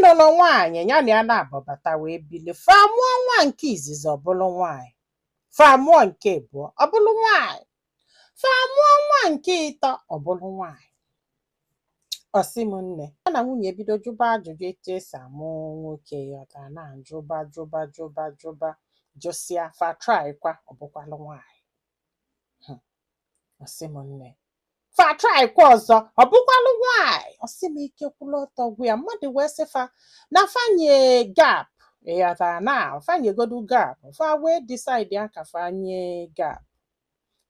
Nụrụ nwaanyị, ya na ya na-abọbata wee bili. Fa mụọ nwa nke izizi, ọ bụrụ nwaanyị. Fa mụọ nke abụọ, ọ bụrụ nwaanyị. Fa mụọ nwa nke ịtọ, ọ bụrụ nwaanyị. Ọ sị m nne, ya na nwunye bido jụba ajụjụ etu esi amụ nwoke ya ọta na jụba jụba jụba jụba jụsịa. Fa try kwa, ọ bụkwalụ nwaanyị. Ọ sị m nne, fa try kwa ọzọ, ọ bụkwalụ nwaanyị. Ọ sị m ike kwụlụ ọtọ gwụ ya. Mmadụ wee sị fa na fa nye gap, ịghọtara, na fa nyegodu gap. Fa wee decide ya ka fa nye gap,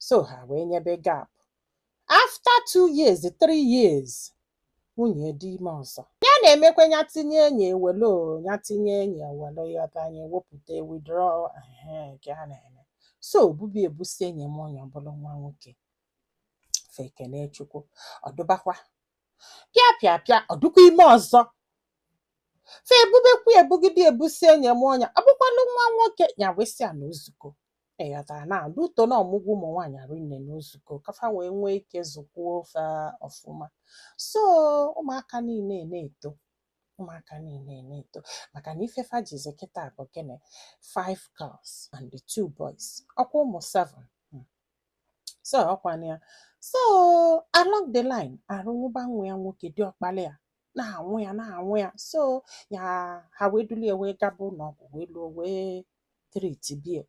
so ha wee nyebe gap. After 2 years, 3 years, nwunye dị ime ọzọ. Ya na-emekwa ya tinye enyi ewelo, ya tinye enyi ewelo, ịghọta, ya ewepụta, withdraw. Ehe, nke a na-eme so obubi ebusi enyi m onye ọ bụrụ nwa nwoke. Fa ekene Chukwu. Ọdụbakwa pịa pịa pịa, ọdụkwa ime ọzọ. Fa ebubekwa ebugide ebusi enyi m ọnya, ọ bụkwalụ nwa nwoke. Ya wesị ya na ozuko, ịghọtara, na uto na ọmụgwọ ụmụ nwaanyị rinne na ozuko ka fa wee nwee ike zụkwuo fa ọfụma. So ụmụaka niile na-eto, ụmụaka niile na-eto, maka na ife fa jizi kịta bụ gịnị? Five girls and the two boys, ọkwa ụmụ seven. So ọkwa ya. So along the line, arụ nwụba nwa ya nwoke dị ọkpali ya na-anwụ ya na-anwụ ya. So ya ha wee dulie wee gaba ụlọọgwụ, wee luo wee treat bie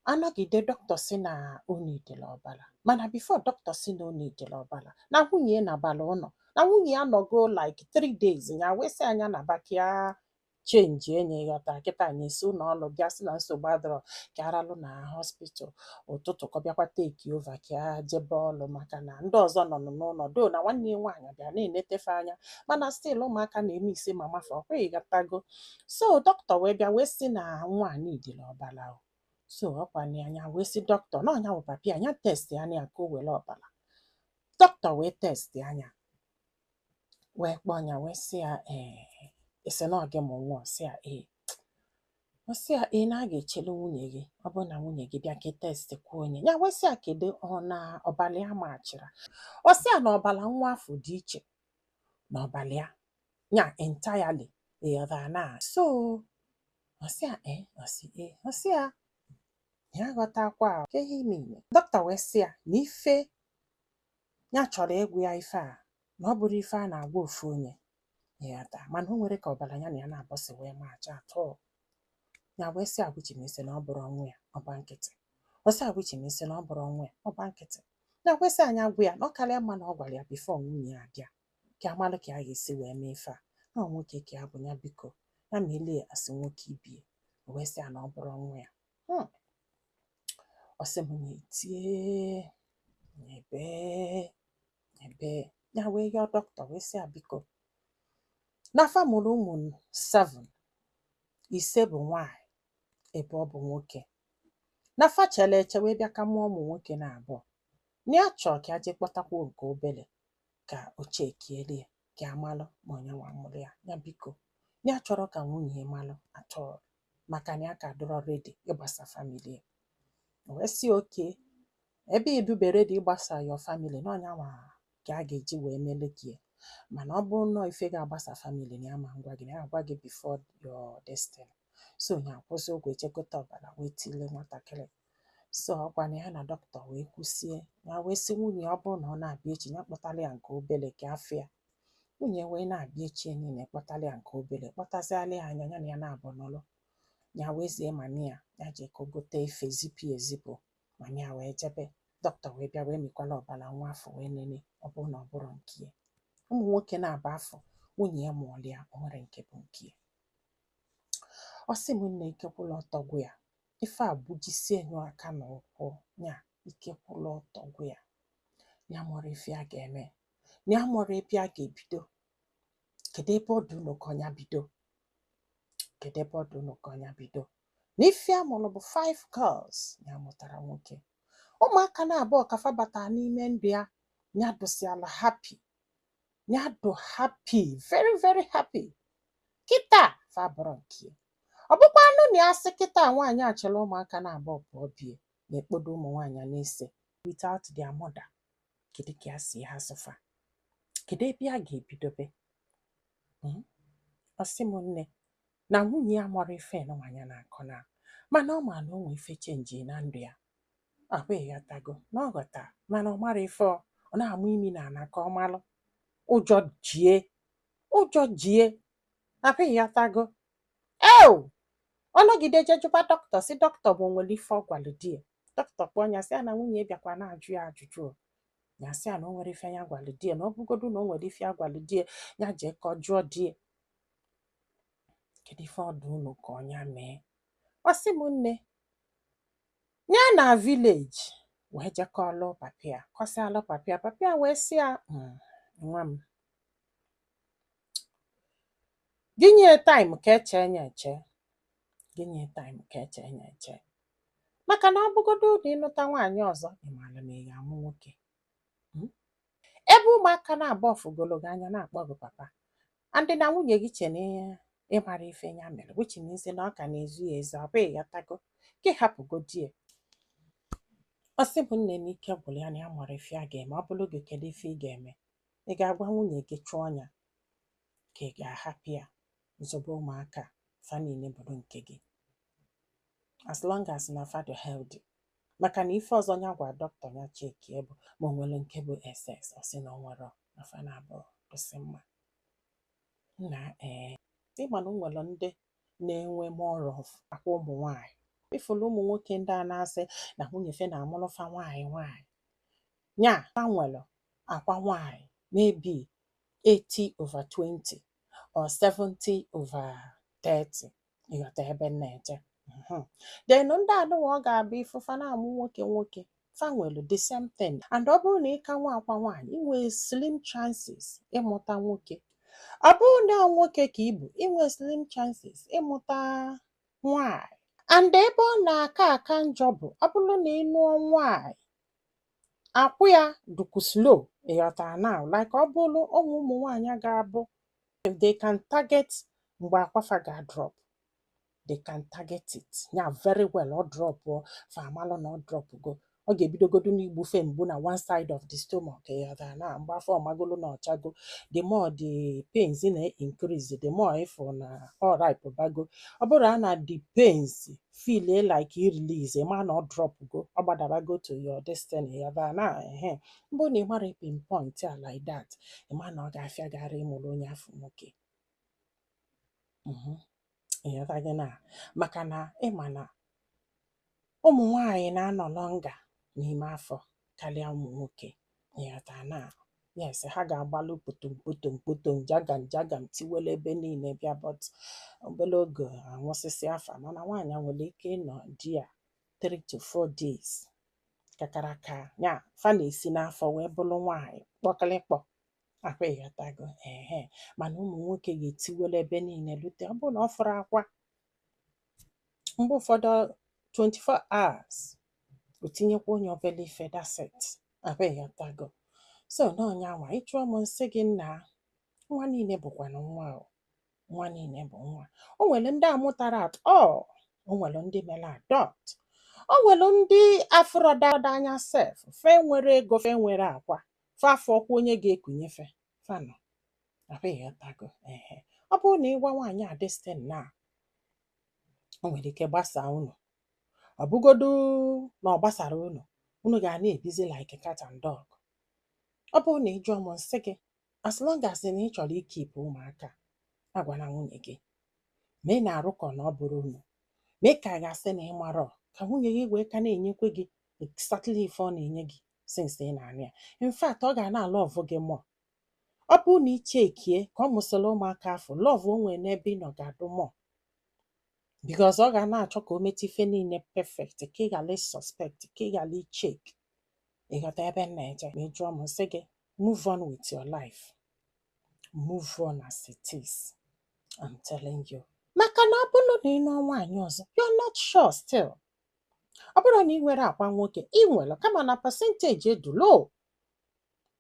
anọgide. Dọkịta sị na o nidere ọbara, mana before dọkịta sị na o nidere ọbara, na nwunye ya nabala ụlọ, na nwunye ya nọgo like 3 days. Ya wee sị anya na bakia change enyi, ghọta kịta anyị esi ụlọ ọrụ bịa, sị na nsogbu adọrọ, ka aralụ na hospital ụtụtụ, ka ọ bịakwa take over, ka ya jebe ọlụ, maka na ndị ọzọ nọ n'ụlọ do na nwanne ya nwaanyị bịa na-enetefe anya, mana still ụmụaka na-eme isi mama fa ọkwa, ịghọtago. So dọkịta wee bịa wee sị na nwa a nidere ọbara o. So ọkwa na anya wee sị dọkịta na ọnya bụ papi anya test anya ka o were ọbara. Dọkịta wee test anya, wee kpọọ ya, wee sị ya, ee, ị sị na ọ gị mụ nwa? Ọ sị ya ee. Ọ sị ya ee, na a ga-echelu nwunye gị, ọ bụrụ na nwunye gị bịa ka test kwuo onye ya. Wee sị ya kedu ọ na ọbara ya machira. Ọ sị ya na ọbara nwa afọ dị iche na ọbara ya ya entirely, ịghọtara na. So ọ sị ya ee, ọ sị ee, ọ sị ya ya ghọtakwa ka ihe ime ime. Dọkịta wee sị ya na ife ya chọrọ ịgwụ ya ife a, na ọ bụrụ ife a na-agwa ofu onye, ịghọta, mana o nwere ka ọbara ya na ya na-abọsị wee macha atọ ya. Wee sị agwụchimisi na ọ bụrụ ọnwụ ya, ọgba nkịtị. Ọ sị agwụchimisi na ọ bụrụ ọnwụ ya, ọgba nkịtị. Na kwesị anya gwụ ya na ọ karịa mma na ọ gwara ya before nwunye ya abịa, ka amalụ ka a ga-esi wee mee ife a, na ọ nwoke ka ya bụ, ya biko ya ma elie asị nwoke ibie. O wee sị ya na ọ bụrụ ọnwụ ya. Ọ sị m na-etie ebe ebe ya wee yọọ dọkịta, wee sị ya biko, na fa mụrụ ụmụ 7, ise bụ nwaanyị, ebe ọ bụ nwoke, na fa chere eche wee bịa ka mụọ ụmụ nwoke na abụọ, na ya chọọ ka ya jee kpọtakwuo nke obere ka o chekiere ya, ka amalụ ma onye nwa mụrụ ya. Ya biko, ya chọrọ ka nwunye ya malụ atọ, maka na ya ka dịrọ ready ịgbasa family ya. O wee sị oke ebe idube ready ịgbasa your family, na ọnya nwa ka a ga-eji wee mele gị ya. Mana ọ bụrụ nnọọ ife ga-agbasa family, na ya ma ngwa gị, na ya agwa gị before your destiny. So ya akwụsị ụgwọ, echekọta ọbara wee tile nwatakịrị. So ọkwa na ya na dọkịta wee kwụsie. Ya wee sị nwunye ya, ọ bụrụ na ọ na-abịa echi, ya kpọtara ya nke obere ka afọ ya. Nwunye wee na-abịa echi niile, kpọtara ya nke obere, kpọtaziala ya anya, ya na ya na-abụ nọrọ. Ya wee zie mami ya, ya jee ka o gote ife zipụ ya ezipụ. Mami ya wee jebe. Dọkịta wee bịa wee mikwala ọbara nwa afọ, wee nene, ọ bụrụ na ọ bụrụ nke ya. Ụmụ nwoke na-aba afọ nwunye ya mụọrọ ya, o nwere nke bụ nke ya. Ọ sị m nne, ike kwụlụ ọtọ gwụ ya. Ife a gbujisie nyu aka na ụkwụ ya, ike kwụlụ ọtọ gwụ ya. Ya mụrụ ife a ga-eme, na ya mụrụ ebe a ga-ebido. Kedu ebe ọ dị unu ka ọnya bido? Kedu ebe ọ dị unu ka ọnya bido? Na ife a mụrụ bụ five girls, ya mụtara nwoke. Ụmụaka na-abụọ ka fa batara n'ime ndụ ya, ya dụsịala happy, ya dụ happy, very very happy. Kịta fa bụrụ nke ya. Ọ bụkwa anụ na ya sị kịta nwaanyị achọrọ ụmụaka na-abụọ pụọ bie na-ekpodo ụmụ nwaanyị na-ese without their mother. Kedu ka ya si azụfa? Kedu ebe a ga-ebidobe? Ọ sị m nne, na nwunye ya mara ife nụnwa ya na-akọ na, mana ọ ma na o nwee ife change na ndụ ya. Ahụ ịghọtago na ọ ghọta, mana ọ mara ife ọ na-amụ imi na ana ka ọ malụ. Ụjọ jie, ụjọ jie. Ahụ ịghọtago eo, ọ nọgide je jụba dọkịta, si dọkịta bụ o nwere ife ọ gwalụ di ya. Dọkịta kpọọ ya, sị ya na nwunye bịakwa na-ajụ ya ajụjụ o. Ya sị ya na o nwere ife ya gwalụ di ya, na ọ bụgodu na o nwere ife ya gwalụ di ya, ya jee ka ọ jụọ di ya. Kedu ife ọ dị unu ka ọnya mee? Ọ sị m nne, ya na village wee jekọọlụ papia, kọsịalụ papia. Papia wee sị ya, "Nwa m, gị nye time ka eche nya eche, gị nye time ka eche nya eche, maka na ọ bụgodu na ịnụta nwaanyị ọzọ, ị maara na ị ga-amụ nwoke. Ebe ụmụaka na-abụ ọfụgolo gị anya na-akpọ gị papa, and na nwunye gị che na ịmara ife ya mere, which means na ọ ka na-ezu ya ezu. Ọ bụ ịghọtago, ka ị hapụgodi ya." Ọ sị bụ nne m, ike gwụrụ ya na ya mara ife a ga-eme. Ọ bụrụ gị, kedu ife ị ga-eme? Ị ga-agwa nwunye gị chụọ ya, ka ị ga-ahapụ ya nzobe ụmụaka fa niile bụrụ nke gị, as long as na fa dị healthy? Maka na ife ọzọ ya gwa dọkịta ya chekie bụ ma o nwere nke bụ SS. Ọ sị na o nwere, na fa na-abụ dụsị mma nna. Ee, ịma na o nwere ndị na-enwe more of akwa ụmụ nwaanyị. Ifụlụ ụmụ nwoke ndị a na-asị na nwunye fe na-amụrụ fa nwaanyị nwaanyị, nya fa nwere akwa nwaanyị maybe 80 over 20 or 70 over 30. Ịghọta ebe m na-eje? Then ndị anụnwa ọ ga-abụ ifu fa na-amụ nwoke nwoke, fa nwere the same thing. And ọ bụrụ na ị ka nwa akwa nwaanyị, ị nwee slim chances ịmụta nwoke. Ọ bụrụ na ọ nwoke ka ị bụ, ị nwee slim chances ịmụta nwaanyị. And ebe ọ na-aka aka njọ bụ ọ bụrụ na ị nụọ nwaanyị, akwụ ya dụkwu slow. Ịghọtara now? Like ọ bụrụ ụmụ ụmụ nwaanyị ga-abụ if they can target mgbe akwafa ga-drop, they can target it ya very well. Ọ drop, fa amalụ na ọ drop go. Ọ ga-ebidogodu n'igbufe mgbu na one side of the stomach. Ịghọtara na mgbe afọ ọmagolo na ọchago, the more the pains na increase, the more ịfụ na ọ ripe bago. Ọ bụrụ na the pains feel like i release, ma na ọ drop go, ọ gbadabago to your destiny. Ịghọtara na ehe mbụ na ị mara pinpoint a like that, ị ma na ọ ga-afịa gara ịmụrụ onye afọ nwoke. Ịghọtago na maka na ịma na ụmụ nwanyị na-anọ longer n'ime afọ karịa ụmụ nwoke. Ịghọta na yes, ha ga-agbalụ kpoto kpoto kpoto, jagam jagam, tiwele ebe niile bịa, but obere oge anwụsịsị afa. Mana nwaanyị nwere ike ịnọ di ya 3 to 4 days kakaraka ya, fa na-esi n'afọ wee bụrụ nwaanyị kpọkịlịkpọ akwa. Ịghọtago? Ehe, mana ụmụ nwoke ga-etiwele ebe niile lute. Ọ bụrụ na ọ fụrụ akwa, mgbe ụfọdụ 24 hours, o tinyekwa onye obele ife, that's it. Akwa ịghọtago? So na ọnya nwa ịchụọ m, nsị gị nna, nwa niile bụkwanụ nwa o, nwa niile bụ nwa. O nwere ndị amụtara at all, o nwere ndị mere adopt, o nwere ndị afụrọda anya sef, fe nwere ego, fe nwere akwa, fe afọkwa onye ga-ekunyefe fanọ. Akwa ịghọtago? Ehe, ọ bụrụ na ịgwa nwaanyị a this thing na o nwere ike gbasaa unu. Ọ bụgodu na ọ gbasara unu, unu ga na-ebizi like cat and dog. Ọ bụrụ na ị jụọ m, nsị gị, as long as na ị chọrọ ikeep ụmụaka, agwana nwunye gị ma ị na-arụkọ na ọ bụrụ unu mee ka a ga-asị na ị marọ, ka nwunye gị wee ka na-enyekwe gị exactly ife ọ na-enye gị since ị na-anụ ya. In fact, ọ ga na-alove gị more. Ọ bụrụ na ị chekie ka ọ mụsịrị ụmụaka afọ, love o nwere n'ebe ị nọ ga-adụ more, because ọ ga na-achọ ka o metụ ife niile perfect, ka ị ghara suspect, ka ị ghara icheck. Ịghọta ebe m na-eje? Ma ị jụọ m, sị gị move on with your life, move on as it is. I'm telling you, maka na ọ bụrụ na ị nụọ nwaanyị ọzọ, you're not sure still. Ọ bụrụ na ị nwere akwa nwoke, ị nwere, kama na percentage edu low.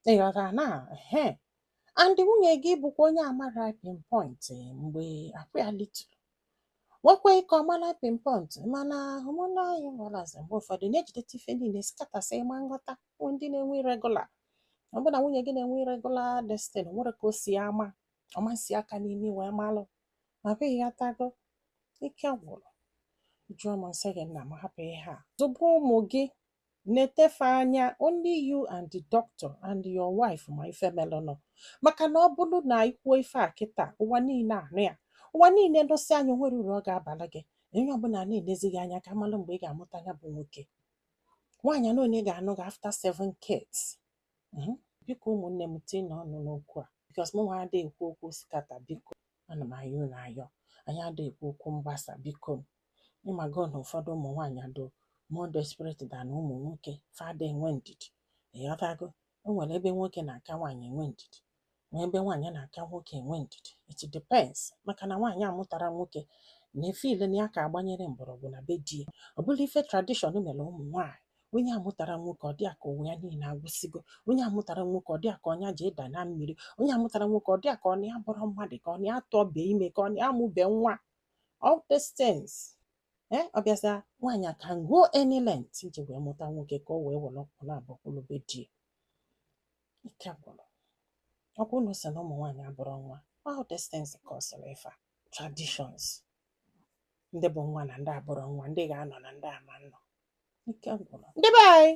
Ịghọtara na ehe, and nwunye gị bụkwa onye amara pinpoint mgbe akwa ya litụrụ, nwekwa ike ọmara pinpoint, mana hormonal imbalance mgbe ụfọdụ na-ejideta ife niile scattersị. Ịma nghọta bụ ndị na-enwe irregular. Ọ bụrụ na nwunye gị na-enwe irregular destiny, nwere ka o si ama ọma nsi aka n'imi wee malụ. Ma bụ ịghọtago, ike gwụrụ. Jụọ m, nsị gị, nna m, hapụ ihe a, zụba ụmụ gị, na-etefe anya. Only you and the doctor and your wife ma ife melụnụ, maka na ọ bụrụ na ikwuo ife a kịta, ụwa niile anụ ya, ụwa niile nụsị anya, nwere uru ọ ga-abalị gị. Onye ọbụla na-enezi gị anya ka amalụ mgbe ị ga-amụta ya bụ nwoke. Nwaanyị na onye ga-anụ gị after seven kids. Biko ụmụnne m, tinye ọnụ n'okwu a, because mụ nwa adịghị ekwu okwu scatter. Biko, ana m ayọ unu ayọ, anyị adịghị ekwu okwu mgbasa. Biko, ịmago na ụfọdụ ụmụ nwaanyị adụ more desperate than ụmụ nwoke. Fada enwe ndidi, ịghọtago? O nwere ebe nwoke na-aka nwaanyị enwe ndidi, nwee ebe nwaanyị na-aka nwoke enwe ndidi. It depends, maka na nwaanyị amụtara nwoke na-efeel na ya ka agbanyere mgbọrọgwụ na be di ya. Ọ bụla ife tradition mere ụmụ nwaanyị, onye amụtara nwoke, ọ dị ka ụwa ya niile agwụsịgo. Onye amụtara nwoke, ọ dị ka ọnya ji ịda na mmiri. Onye amụtara nwoke, ọ dị ka ọ na ya bụrụ mmadụ, ka ọ na ya tọbe ime, ka ọ na ya amụbe nwa, all these things. Ee, ọ bịazịa, nwaanyị can go any length iji wee mụta nwoke ka o wee were ọkpụ na-abụ kwụlụbe di ya. Ike gwụrụ. Ọkwa unu sị na ụmụ nwaanyị abụrụ nwa. All these things cause ife a, traditions, ndị bụ nwa na ndị abụrụ nwa, ndị ga-anọ na ndị ama nọ. Ike gwụrụ. Ndị be anyị,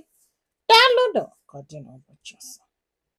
daalụ nụ. Ka ọ dị n'ụbọchị ọzọ.